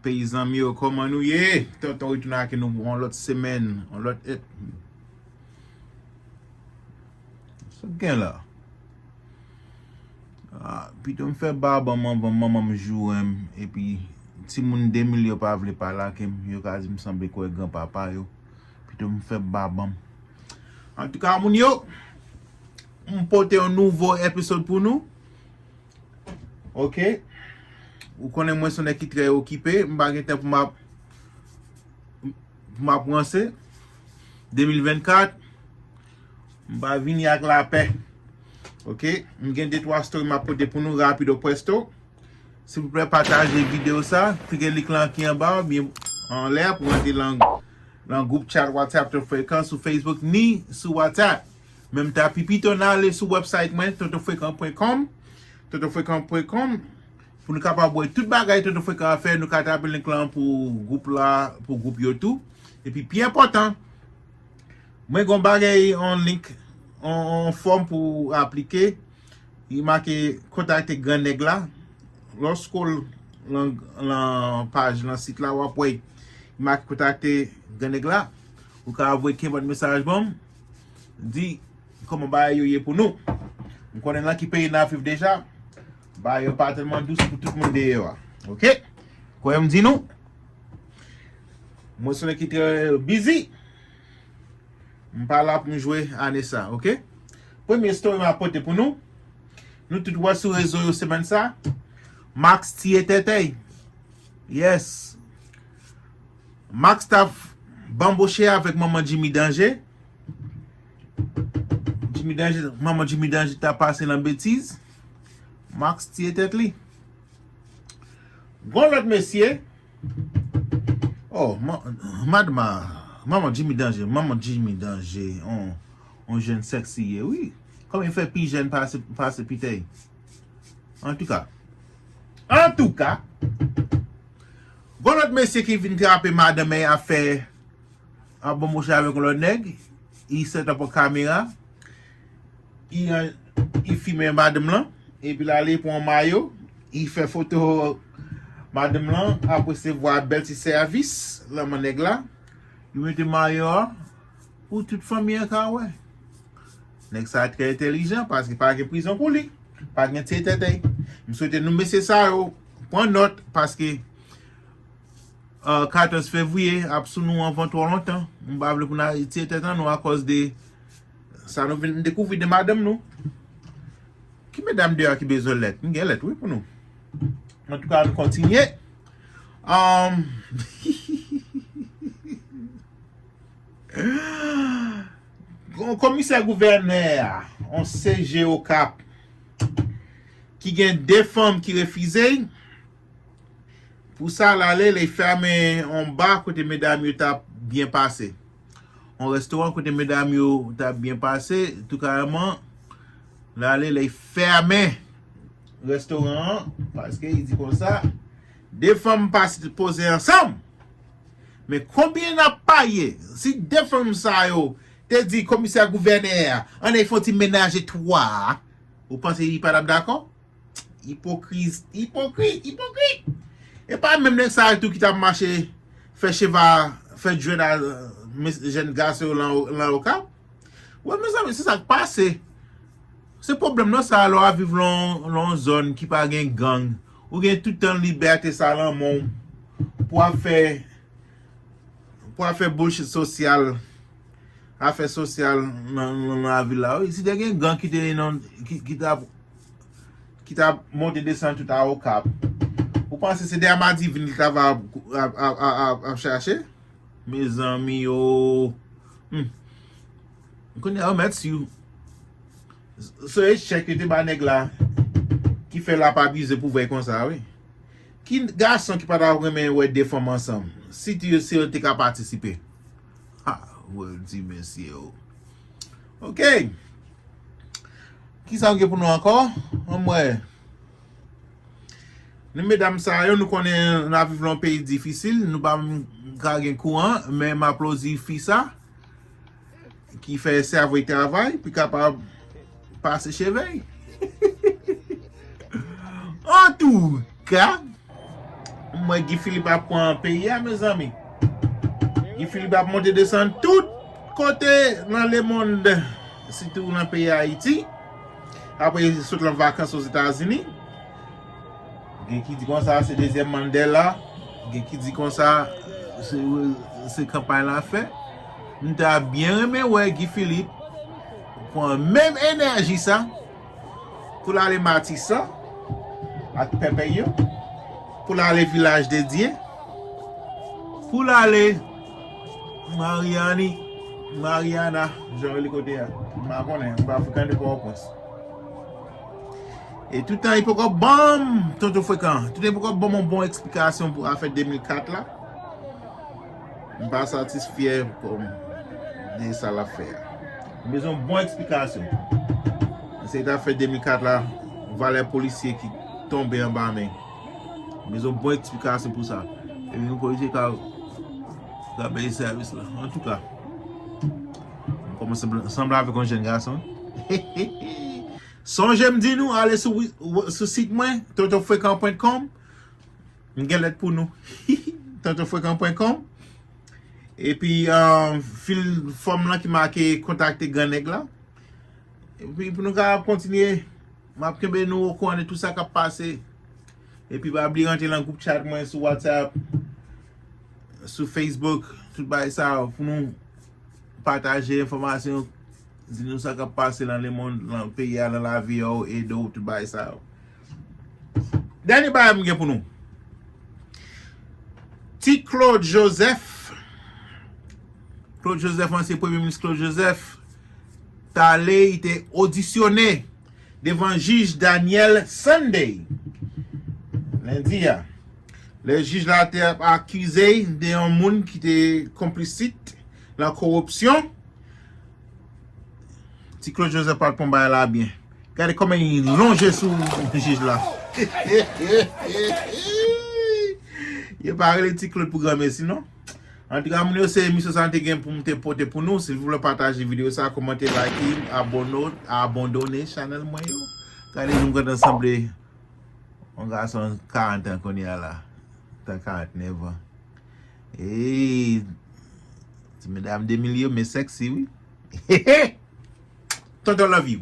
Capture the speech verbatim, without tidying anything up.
Peyi zanmi yo, kòman nou ye? Tonton retounen ak nou pou yon lòt semèn, yon lòt ep. Sa k gen la? Ah, pito m fè babanm anvan manman m joure m, epi timoun de mil yo pa vle pale ak m, yo ka di m sanble kwè granpapa yo. Pito m fè babanm. Antouka, moun yo, m pote yon nouvo episode pou nou. Ok? Ou konnen mwen se yon nèg ki trè okipe, m pa gen tan pou m ap, pou m ap ranse. De mil vennkat, m pa vini ak lapè. Ok? M gen de twa story m ap pote pou nou rapido presto. Silvouplè, pataje videyo sa. Klike link lan ki anba, oubyen anlè pou rantre lan, lan gwoup chat WhatsApp Tonton Frekan sou Facebook ni sou WhatsApp. Men m ta pi pito n ale sou website mwen, tonton frekan pwen kòm, tonton frekan pwen kòm, pou nou kapab wè tout bagay Tonton Frekan ap fè, nou ka tape link lan pou gwoup la, pou gwoup yo tou. Epi pi enpòtan, mwen gen yon bagay, yon link, yon, yon fòm pou aplike. Li make kontakte gran nèg la. Lè w scroll lan, lan paj, lan sit la, w ap wè li make kontakte gran nèg la. Ou ka voye kenpòt mesaj ban m. Di kòman bagay yo ye pou nou. M konnen nan ki peyi n ap viv deja. Bagay yo pa tèlman dous pou tout moun deyò a. Ok? Kwè m di nou. Mwen se yon nèg ki trè busy. M pa la pou m jwe ane sa, ok? Premye story m ap pote pou nou. Nou tout wè sou rezo yo semèn sa. Max tiye tèt li. Yes. Max t ap banboche avèk manman Jimmy Danje. Jimmy Danje, manman Jimmy Danje t ap pase nan betiz. Max tiye tèt li. Gon lòt mesye. Oh, ma-, madma, manman Jimmy Danje, manman Jimmy Danje, on, on jèn sèksi ye, wi. Kòman l fè pi jèn pase, pase pitèy? Antouka. Antouka. Gon lòt mesye ki vin trape madanm li ap fè, ap banboche avèk yon lòt nèg, li set up yon kamera, li, li fimen madanm lan, epi l ale pran mayo, li fè foto madanm lan ap resevwa bèl ti sèvis lan men nèg la, li mete mayo a pou tout fanmi an ka wè. Nèg sa trè entèlijan, paske pa gen prizon pou li, pa gen tiye tèt li. M swete nou mesye sa yo pran nòt, paske katòz fevriye ap sou nou anvan twò lontan. M pa vle pou n al tiye tèt an nou akòz de sa nou vin dekouvri de madanm nou. Ki medam deyò ki bezwen lèt? M gen lèt, wi, pou nou. Antouka, nou kontinye. Anm, Komisè gouvènè a, on C G Okap, ki gen de fanm ki refize l, pou sa, l ale, li fèmen on ba kote medam yo t ap byen pase. On restoran kote medam yo t ap byen pase, tou kareman, l ale, li fèmen restoran an, paske li di konsa, de fanm pa sipoze ansanm. Men konbyen n ap parye, si de fanm sa yo te di komisè gouvènè a, ann al fè on ti menaje twa, ou panse li pa t ap dakò? Ipokriz, ipokrit, ipokrit. E pa menm nèg sa yo tou ki t ap mache fè cheva, fè djwèt a, mes-, jèn gason yo lan, lan Okap? Wè, mezanmi, se sa k pase. Se pwoblèm nan sa, lè w ap viv lan, lan yon zòn ki pa gen gang, ou gen tout tan libète sa lan men w pou w ap fè pou afè bullshit sosyal, afè sosyal nan, nan, nan lavil la, wi. Si te gen gang ki te nan, ki, ki t ap, ki t ap monte desann tout a Okap, ou panse se de Amadivin li t ap, ap, ap, ap, ap, ap chache? Mezanmi yo. Hmm. Kounye a, yo mèt si w. Se echèk yo te ba nèg la ki fè l ap abize pouvwa l konsa, wi. Ki gason ki pa ta renmen wè de fanm ansanm? Si ti yo, si yo te ka patisipe. Ha, wè, di mesye yo. Ok. Kisa w gen pou nou ankò? Ann wè. Nou medam sa yo, nou konnen n ap viv lan yon peyi difisil, nou pa menm ka gen kouran, men m aplodi fi sa ki fè sèvo l travay pou l kapab pase cheve l. Antouka, M wè Guy Philippe ap pran peyi a, mezanmi. Guy Philippe ap monte desann tout kote nan lemonn, sitou nan peyi Ayiti. Apre li sot lan vakans Ozetazini. Gen ki di konsa se dezyèm Mandela. Gen ki di konsa se, se kanpay l ap fè. M ta byen renmen wè Guy Philippe pran menm enèji sa pou l ale Matisan ak pèpè yo, pou l ale Vilaj de Dye, pou l ale Mariani, Mariana, jan yo rele kote a. M pa konnen, m pa frekante Pòtoprens. E toutan li poko ban m, Tonton Frekan, toutan li poko ban m yon bon eksplikasyon pou afè de mil kat la, m pa satisfè kòm de sa l ap fè a. M bezwen yon bon eksplikasyon. Se ta fè de mil kat la, valè polisye ki tonbe anba men. M bezwen yon bon eksplikasyon pou sa. Epi yon polisye ka, ka bay sèvis la. Antouka, m kòmanse sanble avèk yon jèn gason. Sonje m di nou, ale sou, sou sit mwen, tonton frekan pwen kòm. M gen lèt pou nou. tonton frekan pwen kòm. Epi, fil fòm lan ki make kontakte gran nèg la. Epi, pou nou ka kontinye, m ap kenbe nou okouran de tout sa k ap pase. Epi, pa bliye rantre lan gwoup chat mwen sou WhatsApp, sou Facebook, tout bagay sa yo, pou nou pataje enfòmasyon, di nou sa k ap pase lan lemonn, lan peyi a, lan lavi a, ede w, tout bagay sa yo. Dènye bagay m gen pou nou. Ti Claude Joseph. Claude Joseph, ansyen premye minis Claude Joseph, t ale, li te odisyonnen devan jij Daniel Sunday lendi a. Lè jij la te ap akize l de yon moun ki te konplisit nan koripsyon, Ti Claude Joseph pral pran bagay la byen. Gade kòman li lonje sou jij la. Yo pa rele Ti Claude pou granmesi, non. Antouka, moun yo, se emisyon sa m te gen pou m te pote pou nou. Silvouplè, pataje videyo sa, kòmante, like, abone, abandone chanèl mwen yo. Gade, nou gentan sanble yon gason karant an kounye a la. Tan karant nèf an. Ey, ti medam de mil yo, men sexy, wi. Tonton love you.